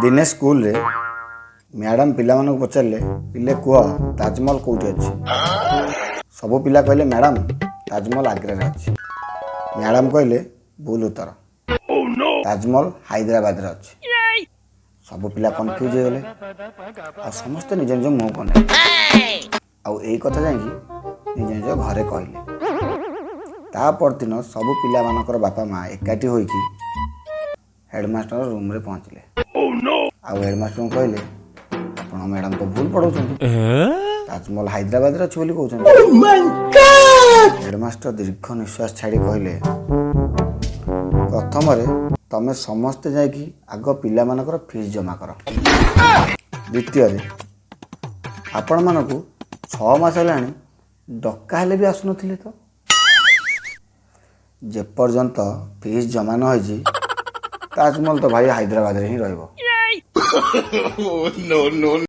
ଦିନେ ସ୍କୁଲରେ ମ୍ୟାଡ଼ାମ୍ ପିଲାମାନଙ୍କୁ ପଚାରିଲେ, "ପିଲେ କୁହ, ତାଜମହଲ କେଉଁଠି ଅଛି?" ସବୁ ପିଲା କହିଲେ, "ମ୍ୟାଡ଼ାମ୍, ତାଜମହଲ ଆଗ୍ରାରେ ଅଛି।" ମ୍ୟାଡ଼ାମ୍ କହିଲେ, "ଭୁଲ ଉତ୍ତର, ତାଜମହଲ ହାଇଦ୍ରାବାଦରେ ଅଛି।" ସବୁ ପିଲା କନଫ୍ୟୁଜ୍ ହେଇଗଲେ ଆଉ ସମସ୍ତେ ନିଜ ନିଜ ମୁହଁକୁ ଅନେଇଲେ ଆଉ ଏଇ କଥା ଯାଇକି ନିଜ ନିଜ ଘରେ କହିଲେ। ତା ପରଦିନ ସବୁ ପିଲାମାନଙ୍କର ବାପା ମା ଏକାଠି ହୋଇକି ହେଡ଼ମାଷ୍ଟର ରୁମ୍ରେ ପହଞ୍ଚିଲେ ଆଉ ହେଡ଼ମାଷ୍ଟରଙ୍କୁ କହିଲେ, "ଆପଣ ମ୍ୟାଡ଼ାମ୍ ତ ଭୁଲ ପଢ଼ଉଛନ୍ତି, ତାଜମହଲ ହାଇଦ୍ରାବାଦରେ ଅଛି ବୋଲି କହୁଛନ୍ତି।" ହେଡ଼ମାଷ୍ଟର ଦୀର୍ଘ ନିଶ୍ୱାସ ଛାଡ଼ି କହିଲେ, "ପ୍ରଥମରେ ତମେ ସମସ୍ତେ ଯାଇକି ଆଗ ପିଲାମାନଙ୍କର ଫିସ୍ ଜମା କର। ଦ୍ୱିତୀୟରେ, ଆପଣମାନଙ୍କୁ 6 ମାସ ହେଲାଣି ଡକା ହେଲେ ବି ଆସୁନଥିଲେ। ତ ଯେପର୍ଯ୍ୟନ୍ତ ଫିସ୍ ଜମା ନ ହେଇଛି, ତାଜମହଲ ତ ଭାଇ ହାଇଦ୍ରାବାଦରେ ହିଁ ରହିବ।" No, no.